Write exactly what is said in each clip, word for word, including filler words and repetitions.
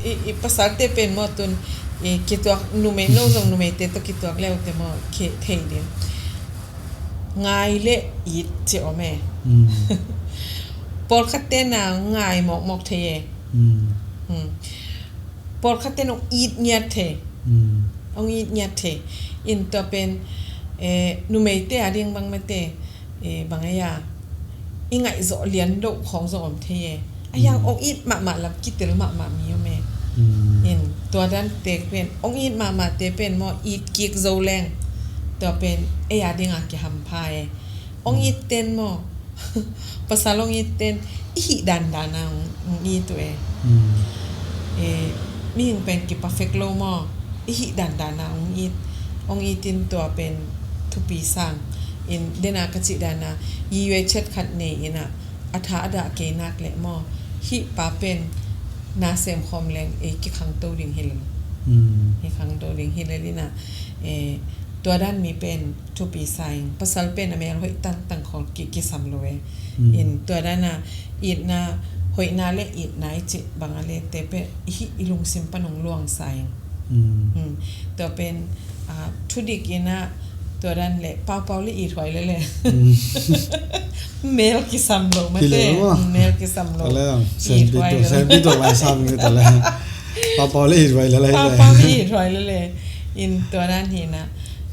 I, i pasalte pen maw tun, i kituak numei, no zong numeite tawh kituak le uh teh maw, khe-, thei ding. Ngai le it ci om e. Mm. Pawlkhatte na ngai mawkmawk thei e. Mm. Mm. Pawlkhatte na hong it ngiat thei. Mm. Hong it ngiat thei. In tua pen, eh, numeite a ding bang mate, eh, bang a, i ngaihzawh lian loh khawng zong om thei e. A hiang, mm, hong it mahmah lam kitel mahmah mi om e. Mm. In tua dante pen, hong it mahmahte pen maw, it kik zo leng, tua pen ei a dinga kihampha e. Hong, mm, it ten maw, pasal hong it ten i hih dandan a hong, hong it uh e. Mm. Eh, mihing pen kiperfect lo maw, i hih dandan a hong it, hong it in tua pen thupi sang. In dena ka cih dan a, i yuai chet khat nei in a, a tha a dah kei nak leh maw, hih pa pen na sem khawm leng, eh, kikhangto ding hi lel. Mm. Kikhangto ding hi lel in a, eh, tua dan mi pen thupi sa ing. Pasal pen a mel hoih tangtang khol ki, kisam lo e. Mm. In tua dan a itna, hoihna le itna i cih bang a le te pen i hih i lungsim pan hong luang sa ing. Mm. Mm. Tua pen, ah, thudik in a tua dan le paupau le it huai lele. Mm. Mel kisam lo mate. Kile lo. Mm, mel kisam lo. Tale, it huai lele. Senpi tua lai sam ni tale. Paupau le it huai lele. Paupau le it huai lele. In tua dan hi na,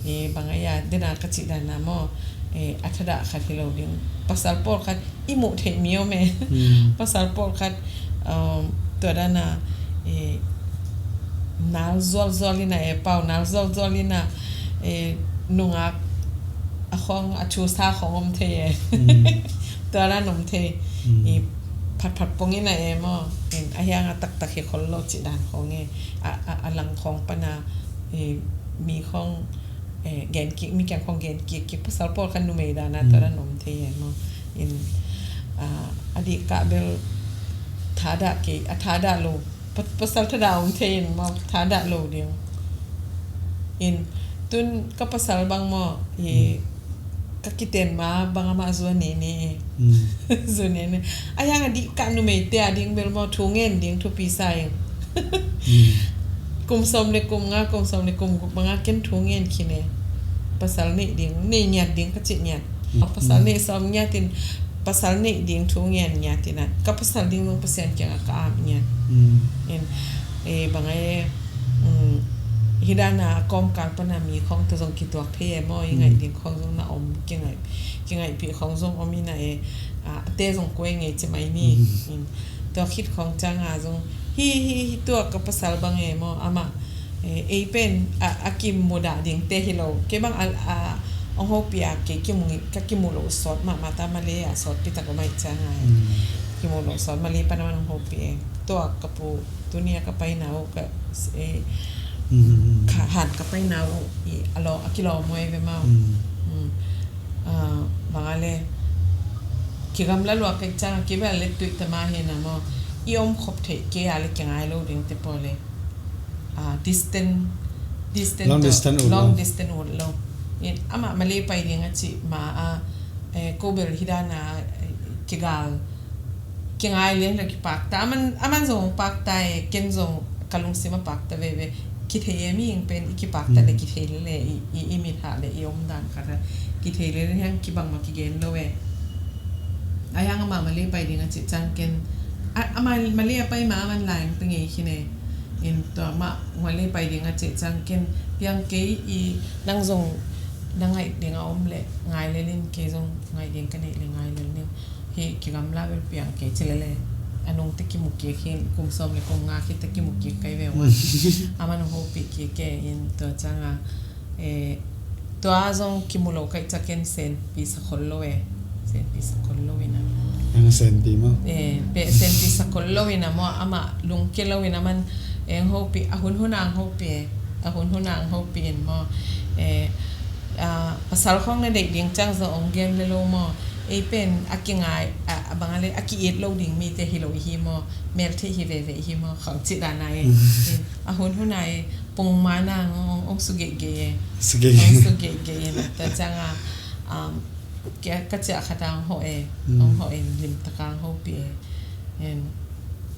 eh, bang a, dena ka cih dan a maw, eh, a thadah khat hi lo ding. Pasal pawlkhat i muh theih mi om e. Hmm. Pasal pawlkhat, um, tua dan a, eh, nal zualzual in a, eh, pau nal zualzual in a, eh, nungak a khawng, a thusa khawng om thei e. Hmm. Tua dan om thei. Hmm. I phatphat pong in a, eh, maw. In a hiang a taktak hi khol lo cih dan khawng e. A, a, a lang khawng pan a, eh, mi khawng, eh, gen kik, mi kiang khawng gen kik, kik pasal pawlkhat numei dan a, hmm, tua dan om thei e maw. In, ah, a dik kah bel thadah kei, a thadah lo. Pa-, pasal thadah om thei in maw, thadah lo ding. In, tun ka pasal bang maw, i, hmm, ka kiten ma bang amah zua nene. Hmm. Zua nene. A hiang a dik kah numeite a ding bel maw, thu ngen ding thupi sa ing. Hmm. Kum sawm le kum nga, kum sawm le kum guk bang a ken thu ngen khin e. Pasal neih ding, neih ngiat ding ka cih ngiat. Hmm. Pasal neih sawm ngiat in, pasal neih ding thu ngen ngiat in a, ka pasal ding zong Pasian kiangah ka ap ngiat. Hmm. In, eh, bang a, eh, mm, hi dan a kawmkal pan a mi khawng tawh zong kituak thei e maw, i, hmm, ngaih ding khawng zong na om, kingaih, kingaihpih khawng zong om in a, eh, ah, a te zong kuai ngei ci mai ni. Hmm. In, tua khit khawng ciang a zong, hi, hi, hi, tua ka pasal bang e maw, amah, eh, ei pen, a, a kimudah ding te hi lo. Kei bang a, a, hong hopih a, kei kimu, ka kimu lo sawt mahmah ta, Malay a sawt pi tak om ahih ciang a, hmm, kimu lo sawt Malay pan a man hong hopih e. Tua ka pu, tuni a ka paina uh, ka, eh, hmm, hmm, hmm, ka han ka paina uh, i, a lawm, a kilawm uh e ve maw. Hmm. Hmm. Ah, bang a le, kigamla lua ka hih ciang a, kei bel a le tuih ta mah hi na maw. I om khop theih kei a le kingai lo ding te pawl e. Ah, distant, distant, long distance ut lo. Long distance ut lo. In amah Malay pai ding a cih ma a, eh, ko bel hi dan a, eh, kigal, kingai lian lo kipakta. Aman, aman zong pakta e, ken zong ka lungsim a pakta veve. Kithei e, mihing pen i kipakta le, mm, kithei le, i, i, i mit hah le, i om dan khat a kithei le, hiang kibang mah kigen lo e. A hiang amah Malay pai ding a cih ciang ken, a, amah Malay a pai ma aman lai ang ta ngei khin e. In tua mah Malay pai ding a cih ciang ken, piang kei i, nang zong na ngaih ding a om le ngai lel in, kei zong ngaih ding ka neih le ngai lel ning. Hi kigamla bel piang kei ci lele. A nungte kimu kik hi, kum sawm le kum nga khit te kimu kik kai ve ua. Aman hong hopih kik e in tua ciang a, eh, tua zong kimu lo ka hih ciang ken senpi sa khol lo e. Senpi sa khol lo in a. Ang senpi maw? Eh, pe, senpi sa khol lo in a maw, amah lungkia lo in a man, eh, hong hopih, a hunhun a hong hopih e. A hunhun a hong hopih in maw. Eh, ah, pasal khawng na deih ding ciang zong hong gen le lo maw. Ei pen a kingai, a, a bang a le, a ki-it lo ding mite hi lo i hi maw. Mel theih hi veve i hi maw. Khawng cih dan a e. Mm. A hunhun a e, pung ma na hong, hong, hong su geihgeih e. Su geihgeih. Hong su geihgeih e. Tua ciang a, um, ka, ka ciah khat a hong hawh e. Mm. Hong hawh e, limtak a hong hopih e. En.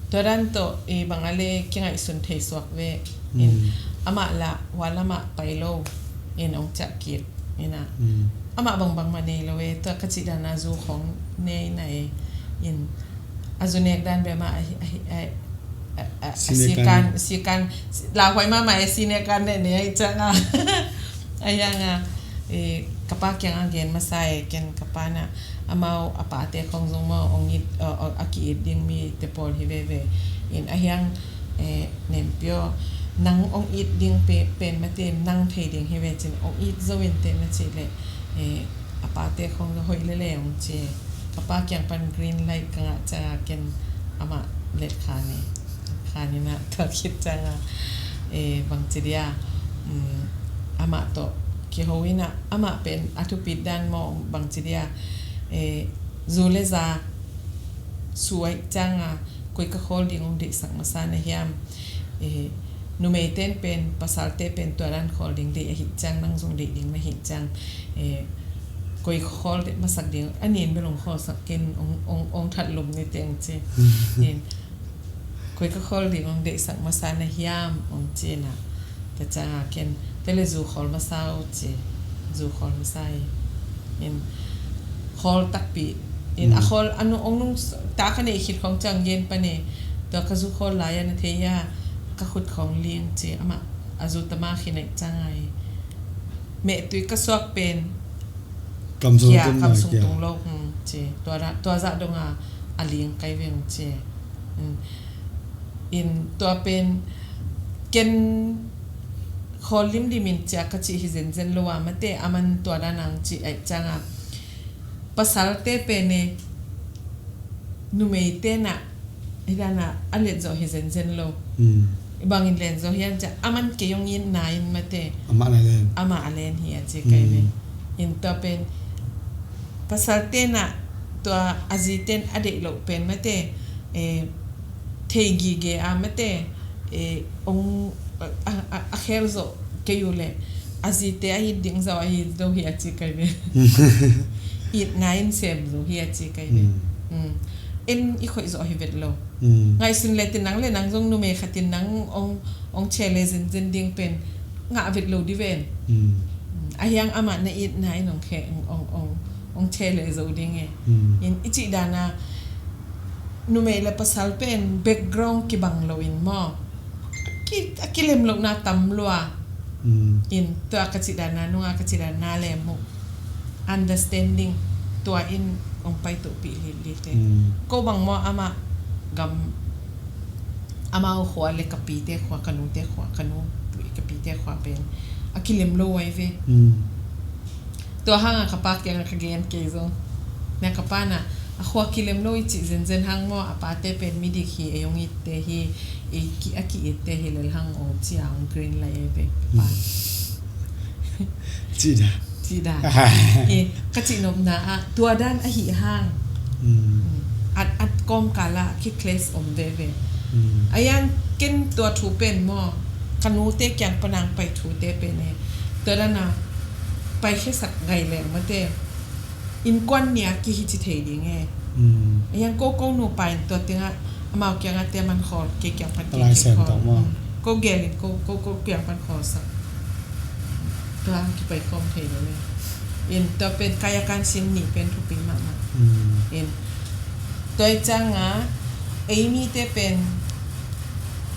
Tua dan tawh i bang a le kingaihsun thei suak ve. In, mm, amah lah hua lamah pai lo in hong ciah kik. Ina, mm, amah bangbang mah nei lo e, tua ka cih dan a zu khong nei na e. In, a zu nek dan bia mah a, a, a, a, a, a sinekan, sikan, sikan, lauhuai mahmah e, sinekan ne ne a i ciang a. A hiang a, e, ka pa kiang a gen masa e, ken ka pa na, amau a pate khong zong maw, ong it, a, a, a ki-it ding mite pawl hi veve. In a hiang, e, Nempio, nang ong it ding pe, pen mate, nang thei ding hi ve cin, ong it zo in te na cih leh, e, a pate khong zong hoih lele ong ci. Ka pa kiang pan green light ka ngah ciang a ken amah let khan e. Khan ina tua khit ciang a, e, bang ci dia, mm, amah tawh kiho ina, amah pen a thupit dan maw bang ci dia, e, zu le za suai ciang a, koi ka khawl ding ong deihsak masa na hiam? E, numei ten pen, pasal te pen tua dan khawl ding deih ahih ciang, nang zong deih ding na hih ciang, e, koi khawl deih masak ding, a nin bel ong khawl sak ken ong, ong, ong that lum ni teng ci. In, koi ka khawl ding ong deihsak masa na hiam ong ci na. Tua ciang a ken, te le zu khawl masa o ci. Zu khawl masa e. In, khawl takpi. In, a, mm, khawl, a nu, ong nung s-, ta ka neih khit khong ciang gen pan e. Tua ka zu khawl lai a na thei a, ka khut khong ling ci. Amah, a zu tama khin a i ciang a e. Mehtui ka suak pen. Kam sung kia, tung kam lo, sung kia. Tung lo, hmm, ci. Tua da, tua zah dong a, a ling kai veng ci. Hmm. In tua pen ken khawl limlim in cia ka cih hi zenzen lo a, mate, aman tua dan ang cih a i ciang a. Pasal te pen e, numei te na, hi dan a, a let zawh hi zenzen lo. Mm. Bangin len zawh hiam cia, aman kei ong itna in mate. Amah na len. Amah a len hi a ci kai ve. Mm. In tua pen, pasal te na, tua a zi ten a deih loh pen mate, e, thei gige a mate, e, ong, a, a, a, a khel zawh kei uh leh, a zi te a it ding zawh a it lo hi a ci kai ve. Itna in sem zo hi a ci kai ve. Mm. Mm. En i khoih zawh hi vet lo. Mm. Ngaihsun le tin nang le nang zong numei khat in nang ong, ong che le zenzen ding pen ngah vet lo di ven. Mm. Mm. A hiang amah na itna in ong khe, ong, ong, ong, ong che le zo ding e. Mm. In i cih dan a numei le pasal pen background kibang lo in maw. Ki, a kilem lohna tam lua. Mm. In tua ka cih dan a, nunga ka cih dan a le mu. Understanding tua in ong pai tuh pih lit lit e. Mm. Ko bang maw amah gam, amau khua le ka pite khua, ka nute khua, ka nu, ka pite khua pen a kilem lo ai ve. Mm. Tua hang a ka pa kiang a ka gen kei zong. Na ka pa na, a khua kilem lo i cih zenzen hang maw, a pate pen midik hi, ei ong itte hi, ei ki, a ki itte hi lel hang ong ci a ong green light e ve, ka pa. Mm. Cih dan. Cih dan. E, ka cih nopna ah, tua dan ahi hang. Mm. Mm. At, at kawmkal ah, ki clash om veve. Mm. A ian ken tua thu pen maw, ka nute kiang panang pai thute pen e. Tua dan a, pai khesak gai leng mate. Innkuan nia kihi ci thei ding e. Mm. A ian ko, ko nupa in tua tengah, amau kiangah te man khawl, kei kiang pan kei, kei khawl. Mm. Ko gel in ko, ko, ko kiang pan khawl sak. Tua kipai khawm thei lo e. In tua pen kaya kan sin nih pen thupi mahmah. Mm. In tua i ciang a, ei mite pen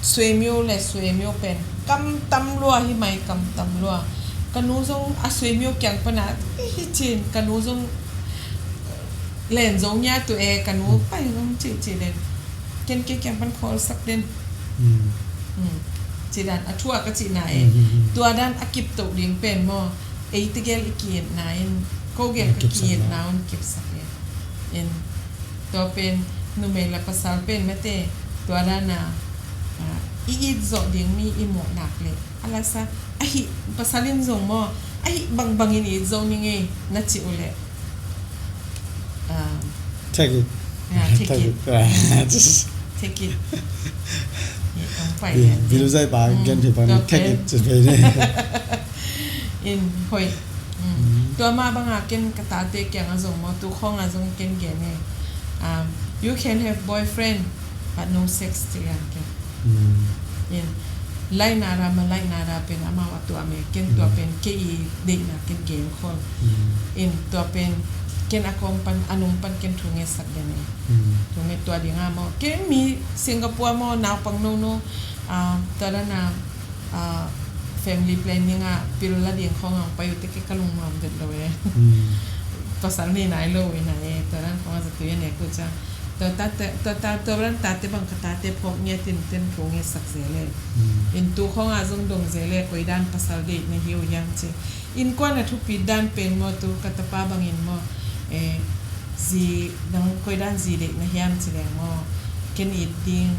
suaimyo le suaimyo pen kam tam lua hi mai, kam tam lua. Ka nu zong a suaimyo kiang pana hi cin, ka nu zong len zong nia tu e, ka nu pai zong ci ci den. Ken ke kiang pan khawl sak den. Mm. Mm. Ci dan a thu a ka cihna e. Mm, mm, mm. Tua dan a kip toh ding pen maw. Ei tegel i ki-itna in, ko gel ka ki-itna un kipsak e. In tua pen numei le pasal pen mate, tua dan a, a, i it zawh ding mi i muh nak le. A lasa, ahi, pasal in zong maw, ahi bangbang in i it zawh ning e, na ci uh le. Um, take it. Yeah, take it. Take it. Take it. Ong pai le. Bilu zai pa gen phi pa ni, take it. In hoih. Mm. Tua mah banga ken ka tate kianga zong maw, tu khonga zong ken gen e. Um, you can have boyfriend, But no sex ci lian ken. In lainara ma lainara pen amau a tuam e, ken tua pen kei i deihna ken gen khol. In tua pen ken a kawm pan a nung pan ken thu ngetsak den e. Thu nget tua dinga maw, ken mi Singapore maw naupang nono, tua dana family planning a pil la ding khawng ang pai uh te kei ka lungnuam det lo e. Pasal nei nai lo ina e, tua dan khawng a zatui a nek uh ciang. Tua ta te, tua ta, tua dan tate bang ka tate phawk ngiat in ten thu ngetsak zel e. In tu khawng a zong dong zel e, koi dan pasal deih na hi uh hiam ci. Innkuan a thupi dan pen maw tu ka tapa bangin maw, zi dang koi dan zi deih na hiam ci leng maw, ken it ding,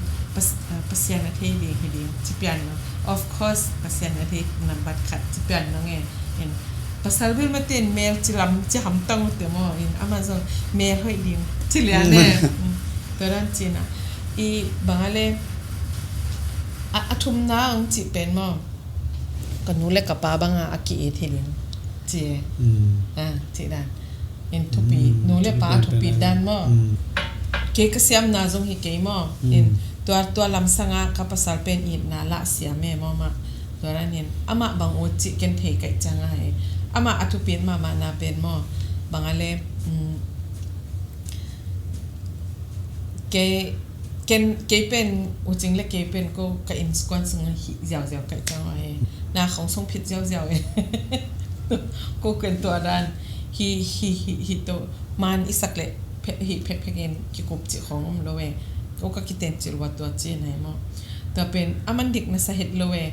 Pasian a thei ding hi ding ci pian maw. Of course Pasian a thei nambat khat ci pian nong e. In pasal bil mate in mel ci lam ci hamtang uh te maw, in amah zong mel hoih ding ci lian e. Tua dan cina i bang a le a thumna ang ci pen maw, ka nu le ka pa banga a ki-it hi ding ci e. Ci dan in thupi, nu le pa thupi dan maw. Kei ka siamna zong hi kei maw. In tua, tua lamsanga ka pasal pen itna lah siam e maw mah. Tua dan in amah bang ut cih ken thei kaih cianga e. Amah a thupi mahmahna pen maw, bang a le, kei ken, kei pen ucing le kei pen ko ka innkuan sung hih ziauziau kaih ciang a e. Na khong sung phit ziauziau e. Ko ken tua dan hi, hi, hi, hi to man i sak le hih phekphek in kikup cih khong om lo e. Ko ka kiten cil wa tua ci nai maw. Tua pen a man dik na sa het lo e.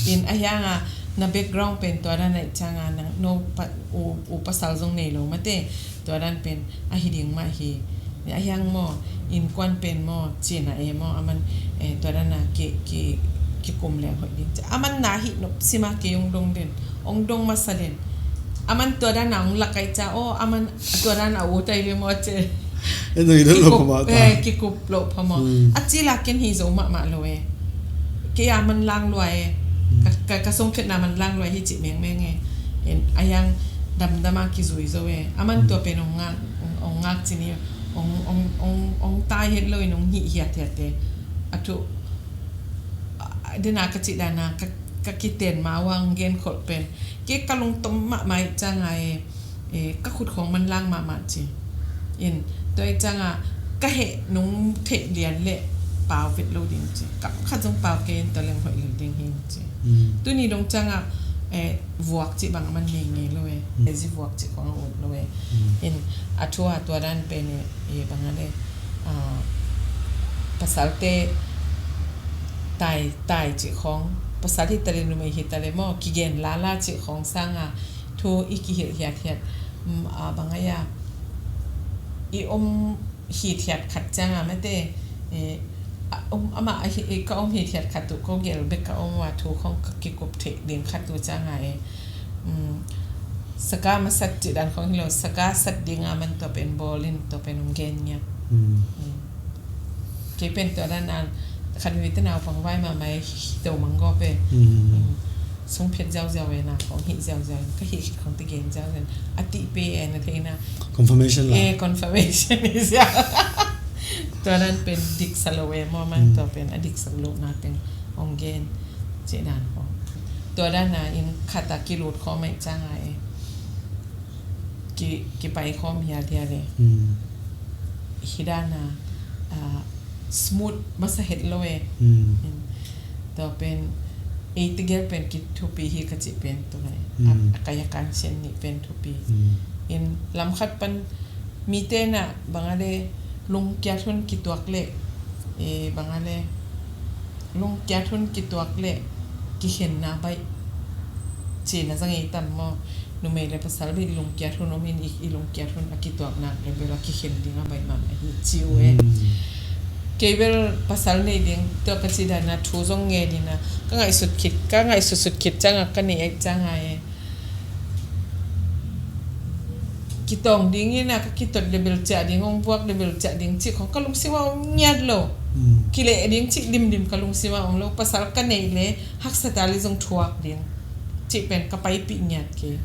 In a hianga na background pen tua dan aih cianga nang no u pasal zong nei lo mate. Tua dan pen a hi ding mah hi. A hiang maw, innkuan pen maw cina e maw, a man tua dan a ki, ki, kikum leng hoih ding ci. A man na hih nop sima kei ong dong den, ong dong masa den. A man tua dan a ong lak aih cia aw, a man tua dan a ut aih ve maw ci. Kikup loh pha maw. A ci la ken hi zo mahmah lo e. Kei a man lang lua e. Ka, ka songkhiatna man lang lua hi cih mengmeng e. A hiang damdam a kizui zo e. A man tua pen ong ngak, ong ngak ci ni, ong, ong, ong, ong tai het lo in ong hih hiathiat e. A thu dena ka cih dana ka, ka kiten ma uang gen kholh pen kei ka lungtom mahmah ih cianga e. Ka khut khong man lang mahmah ci. In tua ih cianga ka heh nong theih lian leh pau vet lo ding ci. Kam khat zong pau kei in tua leng hoih lel ding hi ci. Tuni dong cianga vuak cih bang a man ngei ngei lo e. Zi vuak cih khong a ut lo e. In a thu a tua dan pen e bang a le pasalte tai, tai cih khong, pasal hi tale numei hi tale maw, kigen lala cih khong sanga thu i kihilh hiathiat bang a ia i om hithiat khat cianga mate, amah ka om hithiat khat uh ko gel bek ka om ua thu khong ka kikup theih ding khat uh cianga e. Saka masat cih dan khong hi lo, saka sat dinga man tua pen bawlin tua pen ong gen ngiat. Kei pen tua dan a khat vei te naupang vai mahmah e, hi to manggawp e. Sung phiat ziauziau e, na khong hih ziauziau e, ka hih khit khong te gen ziauziau e. A tih pe e na theina. Confirmation la. E, confirmation i ziau. Tua dan pen diksa lo e maw man, tua pen a diksa lo na teng ong gen cih dan khong. Tua dan a in khat a kilut khawm aih cianga e. Ki, kipai khawm hial hial e. Hi dan a smooth masa het lo e. Tua pen ei tegel pen kithupi hi ka cih pen tua e. A kai a kan sian nih pen thupi. In lam khat pan mite na bang a le lungkiat hun kituak le, bang a le lungkiat hun kituak le kikhenna baih cina zang ei tam maw. Numei le pasal bel i lungkiat hun om in, i lungkiat hun a kituak nak le bel a kikhen ding a baih mahmah hi ci uh e. Kei bel pasal nei ding tua ka cih dan a thu zong ngen in a ka ngaihsut khit, ka ngaihsut sut khit cianga ka nei aih cianga e. Kitawng ding in a ka kitot le bel ciah ding, ong vuak le bel ciah ding cih khong ka lungsim a om ngiat lo. Kileh ding cih dimdim ka lungsim a om lo. Pasal ka neih le haksa ta le zong thuak ding cih pen ka paipih ngiat kei.